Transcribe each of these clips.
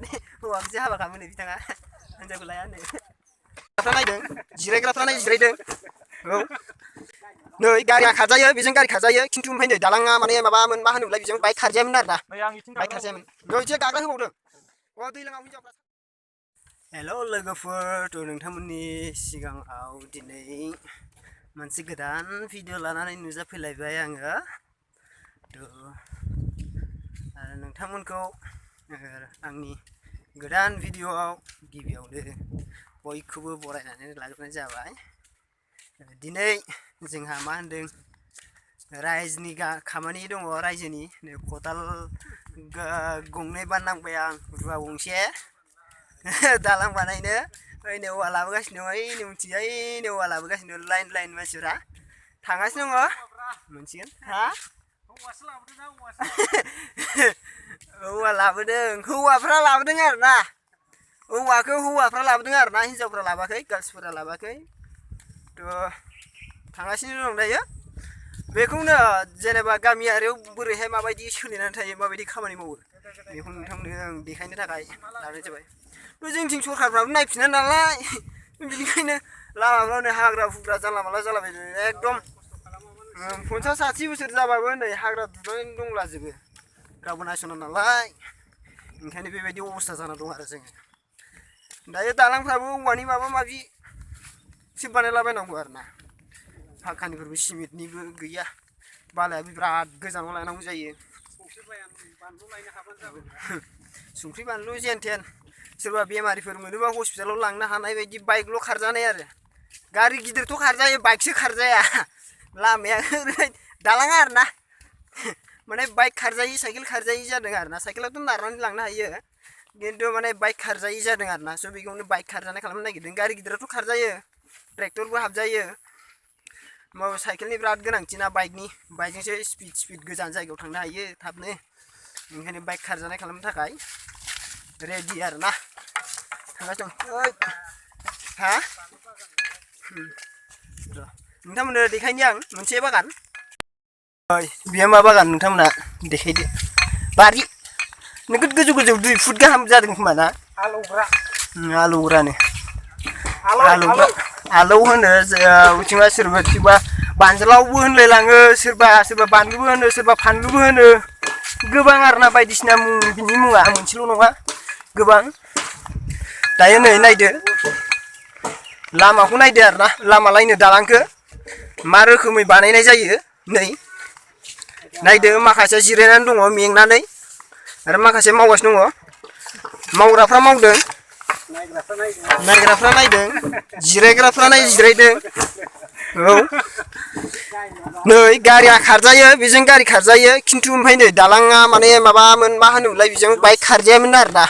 लानानै हौवाखौसो हाबा खालामो बिथाङा हिनजावखौ लाया नो नायदों जिरायग्राफ्रा जिरायदों औ नै गारिया खारजायो बेजों गारि खारजायो खिन्थु ओमफ्राय नै दालाङा माने माबामोन मा होनोमोनलाय बेजों बाइक खारजायामोन आरोना बाइक खारजायामोन बेयाव एसे गाग्रा होबावदों अ दैलाङाव हिनजावफ्रा हेल' लोगोफोर थ' नोंथांमोननि सिगाङाव दिनै मोनसे गोदान भिडिअ लानानै नुजाफैलायबाय आङो थ' नोंथांमोनखौ आंनि गोदान भिडिअआव गिबियावनो बयखौबो बरायनानै लाग्रोनाय जाबाय दिनै जोंहा मा होनदों रायजोनि खामानि दङ रायजोनि खदाल गंनै बाननांबाय आं रुवा गंसे दालां बानायनो ओइनै औवा लाबोगासिनो दं ओइनै मिथियो ओइनै औवा लाबोगासिनो लाइन लाइन मानसिफ्रा थांगासिनो दङ मोनसिगोन हा औवासो लाबोदोंना औवा लाबोदों हौवाफ्रा लाबोदों आरोना औवाखौ हौवाफ्रा लाबोदों आरोना हिनजावफ्रा लाबाखै गार्लसफोरा लाबाखै थ' थांगासिनो दं दायो बेखौनो जेनेबा गामियारियाव बोरैहाय माबायदि सोलिनानै थायो माबायदि खामानि मावो बेखौ नोंथांनो आं देखायनो थाखाय लानाय जाबाय थ' जोंथिं सरखारफ्राबो नायफिना नालाय बेनिखायनो लामाफ्रावनो हाग्रा फुग्रा जानला मानला जालाबायदों एकदम 50-60 बोसोर जाबाबो नै हाग्रा दुनानै दंलाजोबो रावबो नायस'ना नालाय ओंखायनो बेबायदि अबस्था जाना दं आरो जोङो दायो दालांफ्राबो औवानि माबा माबि एसे बानायलाबायनांगौ आरोना फाखानिफोरबो सिमेन्टनिबो गैया बालायाबो बिराद गोजानाव लायनांगौ जायो संख्रि बानलु जेन थेन सोरबा बेमारिफोर मोनोबा हस्पिटालाव लांनो हानाय बायदि बाइकल' खारजानाय आरो गारि गिदिरथ' खारजायो बाइकसो खारजाया लामाया ओरैबायदि दालाङा आरोना माने बाइक खारजायि साइकेल खारजायि जादों आरोना साइकेलाथ' नारनानै लांनो हायो खिन्थु माने बाइक खारजायि जादों आरोना स' बेखौनो बाइक खारजानाय खालामनो नागिरदों गारि गिदिराथ' खारजायो ट्रेक्टरबो हाबजायो होमबाबो साइकेलनि बिराद गोनांथि ना बाइकजोंसो स्पिड गोजान जायगायाव थांनो हायो थाबनो ओंखायनो बाइक खारजानाय खालामनो थाखाय रेडि आरोना थांगासिनो दं हा नोंथांमोननो देखायनि आं मोनसे बागान बेयो मा बागान नोंथांमोना देखायदो बारि नोगोद गोजौ गोजौ 2 फुट गाहाम जादों खोमा ना आलौग्रानो आलौ होनो बिथिंबा सोरबा बानजालावबो होनलायलाङो सोरबा बानलुबो होनो सोरबा फानलुबो होनो गोबां आरोना बायदिसिना मुं बिनि मुङा मोनसेल' नङा गोबां दायो नै नायदो लामाखौ नायदो आरोना लामा लायनो दालांखौ मा रोखोमै बानायनाय जायो नै नायदो माखासे जिरायनानै दङ मेंनानै आरो माखासे मावगासिनो दङ मावग्राफ्रा मावदों नायग्राफ्रा नायदों जिरायग्राफ्रा जिरायदों औ नै गारिया खारजायो बेजों गारि खारजायो खिन्थु ओमफ्राय नै दालाङा माने माबामोन मा होनोमोनलाय बेजों बाइक खारजायामोन आरोना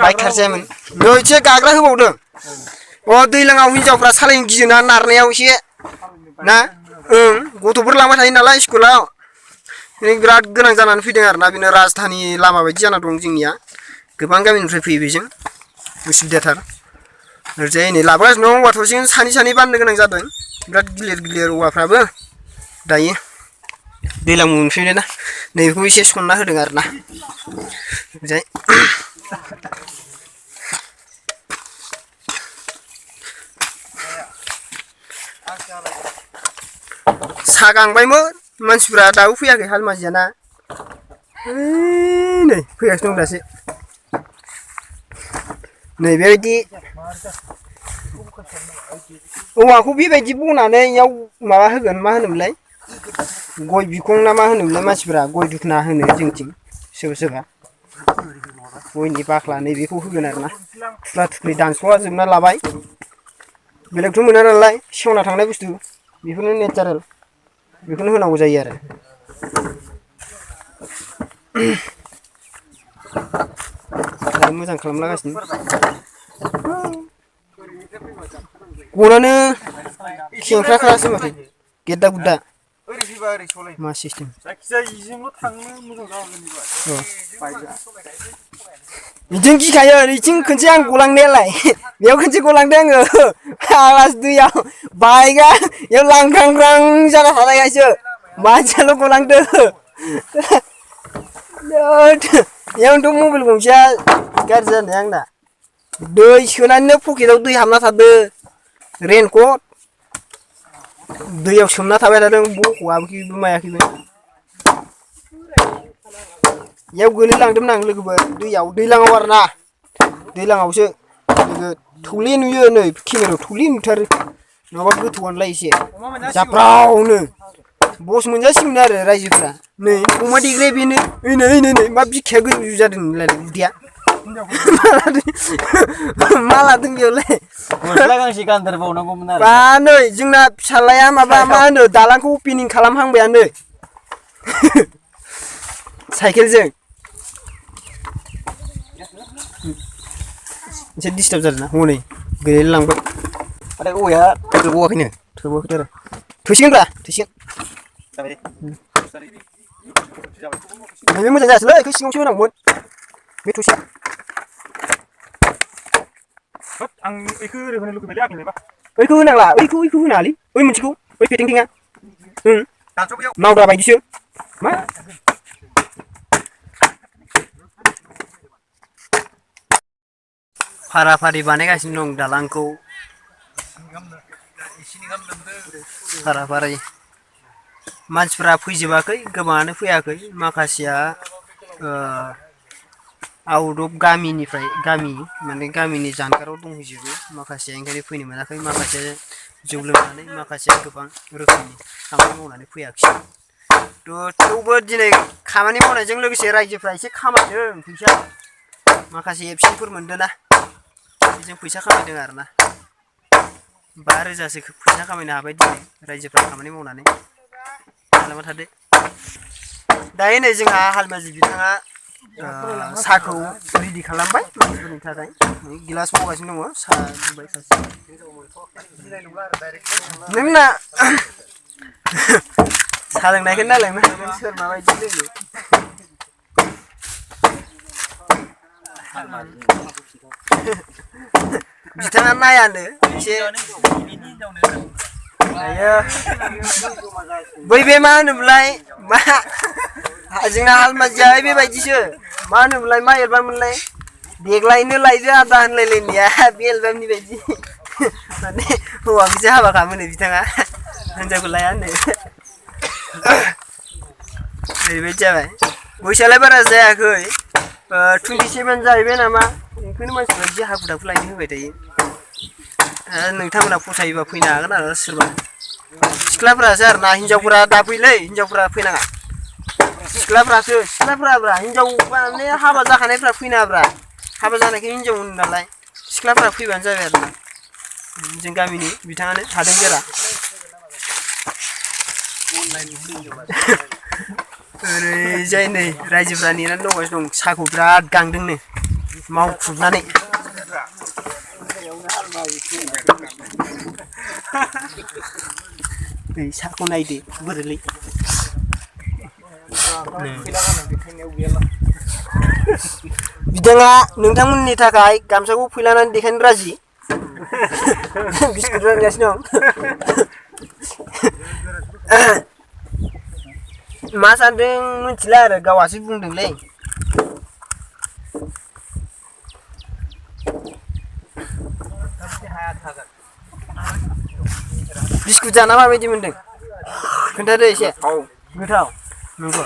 बाइक खारजायामोन नै एसे गाग्रा होबावदों अ दैलाङाव हिनजावफ्रा सालायनो गियोना नारनायाव एसे ना गथ'फोर लांबाय थायो नालाय स्कुलाव बिराद गोनां जानानै फैदों आरोना बेनो राजधानि लामा बायदि जाना दं जोंनिया गोबां गामिनिफ्राय फैयो बेजों उसुबिदाथार ओरैजाय नै लाबोगासिनो दं औवा थसेजों सानै बाननो गोनां जादों बिराद गिलिर औवाफ्राबो दायो दैलां मोनफैबाय ना नैबेखौ एसे सनना होदों आरोना ओरैजाय सा गांबायमोन मानसिफ्रा दाबो फैयाखै हालमाजियाना नै फैगासिनो दं दासो नै बेबायदि औवाखौ बेबायदि बनानै इयाव माबा होगोन मा होनोमोनलाय गय बिखं ना मा होनोमोनलाय मानसिफ्रा गय दुखना होनो जोंथिं सोरबा गयनि बाख्ला नैबेखौ होगोन आरोना थुख्रा दानस'वा जोबना लाबाय बेलेगथ' मोना नालाय सेवना थांनाय बुस्थु बेफोरनो नेचारेल बेखौनो होनांगौ जायो आरो मोजां खालामलागासिनो गनानो खेंख्राखासो माथो गेद्दा गुद्दा मा सिस्टेम बिदिनो गिखायो बिथिं खनसे आं गलांनायालाय बेयाव खनसे गलांदों आङो आलास दैयाव बाइकआ बेयाव लांख्रांख्रां जाना थानायखायसो मानसियाल' गलांदों बेयावनोथ' मबाइल गंसेया गाज्रि जानाय आंना दै सोनानैनो पकेटाव दै हाबना थादो रेनकट दैयाव सोमना थाबाय थादों बख'आखैबो मायाखैबो इयाव गोलैलांदोंमोन आं लोगोफोर दैयाव दैलाङाव आरोना दैलाङावसो लोगो थौले नुयो नै केमेरायाव थौले नुथारो नङाबा गोथौआनोलाय एसे जाफ्रावनो बस मोनजासिगोन आरो रायजोफ्रा नै अमा देग्राया बेनो नै मा बिखाया गोजौ जादों नोंलाय उदैया मा लादों बेयावलाय गस्ला गांसे गानदेरबावनांगौमोन आरो बा नै जोंना फिसालाया माबा मा होनो दालांखौ अपेनिं खालामहांबायानो साइकेलजों एसे डिस्टार्ब जादों ना हनै गोलैलांबाय आरो औवाया थोबावाखैनो थोबावाखै आरो थोसिगोनब्रा थोसिगोन बे मोजां जायासैलै बेखौ सिङावसो होनांगौमोन बे थोसिया आं बेखौ ओरै होनो लुगैबायलै आंनिबा ओइखौ होनांला ओइखौ होनाङालै ओइ मोनसेखौ ओइ पेटेंटेंआ मावद्रा बायदिसो मा फारा फारि बानायगासिनो दं दालांखौ फारा फारि मानसिफ्रा फैजोबाखै गोबाङानो फैयाखै माखासेया आउट अफ गामिनिफ्राय माने गामिनि जानगाराव दंहैजोबो माखासेया ओंखायनो फैनो मोनाखै माखासेया जौ लोंनानै माखासेया गोबां रोखोमनि खामानि मावनानै फैयाखिसै थेवबो दिनै खामानि मावनायजों लोगोसे रायजोफ्रा एसे खामायदों फैसा माखासे एबसेन्टफोर मोनदोंना बेजों फैसा खामायदों आरोना 5,000सो फैसा खामायनो हाबाय दिनै रायजोफ्रा खामानि मावनानै खालामना थादो दायो नै जोंहा हालमाजि बिथाङा साहाखौ रेडि खालामबाय मानसिफोरनि थाखाय गिलास मावगासिनो दङ साहा दुंबाय सासे नोंना साहा लोंनायखौ नायलांनो हागोन सोर माबायदि लोङो बिथाङा नायानो एसे आयो बै बे मा होनोमोनलाय मा जोंना हालमाजिया बेबायदिसो मा होनोमोनलाय मा एलबाममोनलाय देग्लायनो लायदो आदा होनलायलायनाया बे एलबामनि बायदि माने हौवाखौसो हाबा खालामोनो बिथाङा हिनजावखौ लाया होनो ओरैबायदि जाबाय बैसोआलाय बारा जायाखै 27 जाहैबाय नामा बेखौनो मानसिफ्रा बिदि हाखु दाखु लायनो होबाय थायो नोंथांमोना फसायोबा फैनो हागोन आरो सोरबा सिख्लाफोरासो आरोना हिनजावफोरा दा फैलै हिनजावफोरा फैनाङा सिख्लाफोराब्रा हिनजाव माने हाबा जाखानायफ्रा फैनाङाब्रा हाबा जानायखौ हिनजाव होनो नालाय सिख्लाफोरा फैबानो जाबाय आरोना जों गामिनि बिथाङानो हादों जेरा ओरैजाय नै रायजोफ्रा नेनानै दंगासिनो दं साहाखौ बिराद गांदोंनो मावख्रुबनानै साहाखौ नायदो बोरैलै बिथाङा नोंथांमोननि थाखाय गामसाखौ फैलानानै देखायनो राजि बिस्कुट रानगासिनो दं मा सानदों मिथिला आरो गावहासो बुंदोंलै बिस्कुट जाना माबायदि मोनदों खोन्थादो एसे गोथाव नंगौ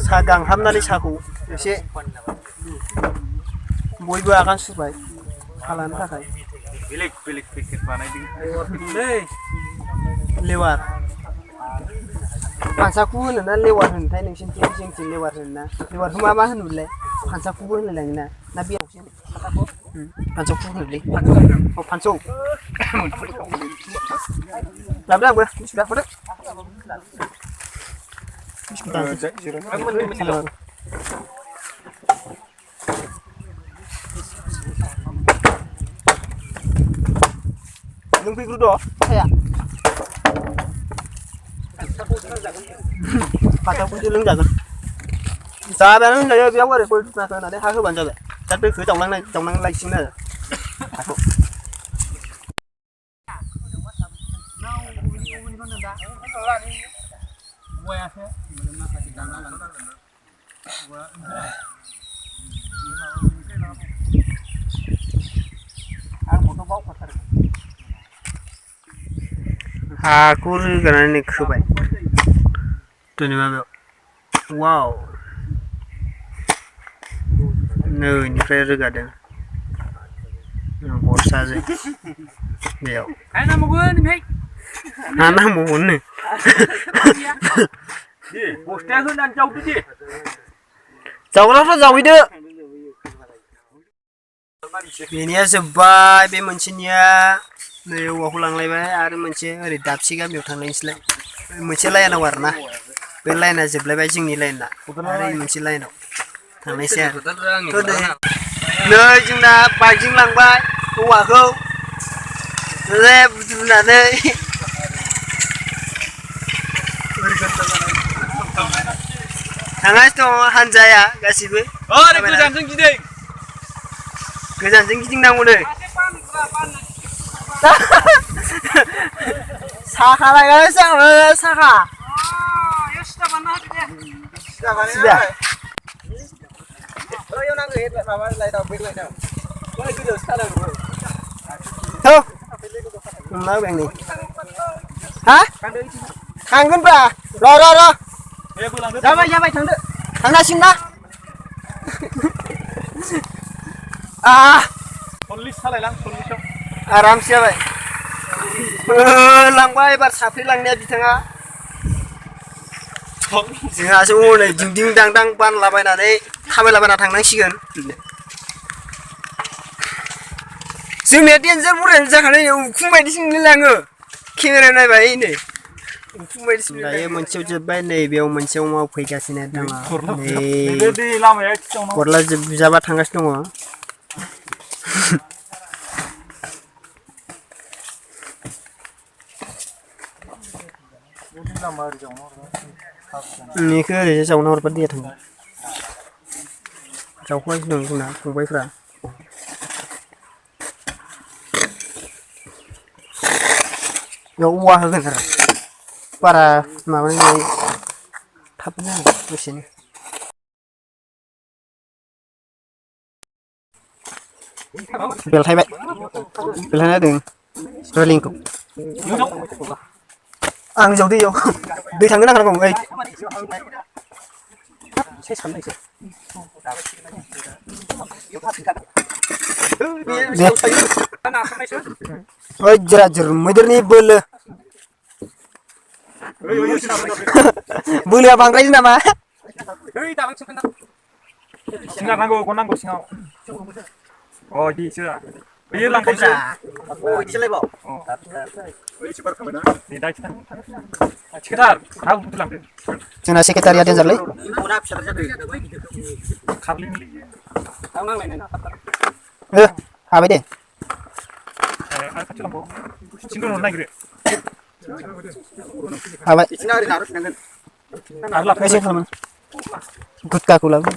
साहा गांहाबनानै साहाखौ एसे बयबो आगान सुरबाय साहा लानो थाखाय बेलेग पेकेट बानायदों लेवार फांसाखौ होनो ना लेवार होनोथाय नोंसिनिथिं जोंथिं लेवार होनो ना लेवारखौ मा होनोमोनलाय फांसाखौबो होनलायलाङोना ना बेयावसो फांसाखौ होनोलै फांसौ लाबोदो आंबो बिस्कुट लाबोदो लोंफैग्रो द' साया फांसाखौसो लोंजागोन जाबायानो होनजायो बेयाव ओरै गय दुनाखौ होनानै हा होबानो जाबाय दा दैखौ जावनांनाय लायसिगोन आरो हाखौ हाखौ रोगानानै खोबाय दिनै माबायाव वाव नैनिफ्राय रोगादों बरसाजों बेयाव हा नांबावगोननो बस्थाया होनानै जावदो दे जावग्राफ्रा जावहैदो बेनिया जोब्बाय बे मोनसेनिया नै औवाखौ लांलायबाय आरो मोनसे ओरै दाबसे गामियाव थांलायनोसैलाय मोनसे लाइनाव आरोना बे लाइना जोबलायबाय जोंनि लाइना आरो मोनसे लाइनाव थांनायसै आरो नै जोंना बाइकजों लांबाय औवाखौ बुद्रुनानै थांगासिनो दङ हानजाया गासिबो गोजानजों गिदिंनांगौनो साखा लायगासिनो आङो साखा हा थांगोनब्रा र' जाबाय थांदो थांनांसिगोन ना 40 सालायलां 40 आरामसे जाबाय लांबाय एबार साफ्रे लांनाया बिथाङा जोंहासो हनै दिंदिं दांदां बानलाबायनानै थाबायलाबायना थांनांसिगोन जोंनिया देन्जार बुरजायानो जाखानाय उखुम बायदिसो नुलायलाङो केमेरा नायबाय नै उखुम बायदिसो दायो मोनसेयाव जोब्बाय नै बेयाव मोनसेयाव मावफैगासिनो दङ गरला जोबजाबा थांगासिनो दङ बेखौ ओरैनो जावना हरबा दैया थाङो जावखागासिनो दं जोंना फंबायफ्रा बेयाव औवा होगोन आरो बारा माबानाय थाबनो जागोन दसेनो बेलथायबाय बेलथायना होदों रेलिंखौ आं जावदो इयाव दै थांनो नांगौ ओइ ओइ जरा जर मैदेरनि बोलो बोलोआ बांद्रायो नामा सिङाव नांगौ गनांगौ सिङाव अ दिसो बेयो लांखायसो इसेलायबाव जोंना सेक्रेटारिया देन्जारलै हाबाय दे हाबाय एसे खालामो गुटकाखौ लाबो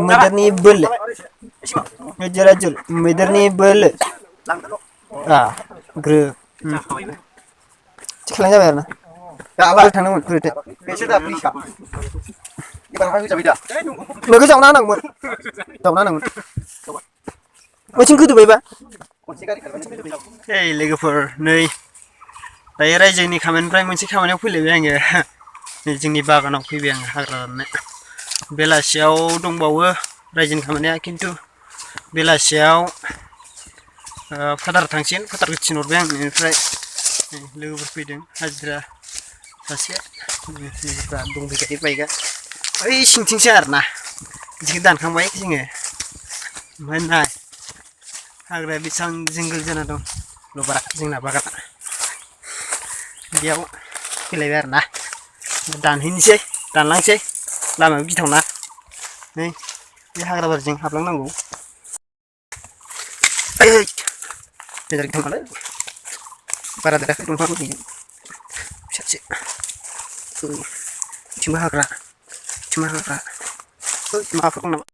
मैदेरनि बोलो जरा जर मैदेरनि बोलो ग्रोब खालाम जाबाय आरो ना थांनांगोन नोंखौ जावना होनांगौमोन ओइथिं गोदोबायबा ओइ लोगोफोर नै दायो रायजोनि खामानिनिफ्राय मोनसे खामानियाव फैलायबाय आङो नै जोंनि बागानाव फैबाय आं हाग्रा दाननो बेलासियाव दंबावो रायजोनि खामानिया खिन्थु बेलासियाव फोथार थांसिगोन फोथारखौ थिनहरबाय आं बेनिफ्राय लोगोफोर फैदों हाजिरा सासे लोगोफ्रा दंफैखायो बाइकआ ओइ सिंथिंसो आरोना बिदिखौ दानखांबाय जोङो ओमफ्राय नाय हाग्राया बेसेबां जोंगोल जाना दं लबारा जोंना बागाना बेयाव फैलायबाय आरोना दानहैनोसै दानलांसै लामायाव गिथावना नै बे हाग्राबारिजों हाबलांनांगौ देन्जार गिथावनालै बारा देराखै दंफांखौ फिसा फिसा Cuma hagra. Maafkan nama.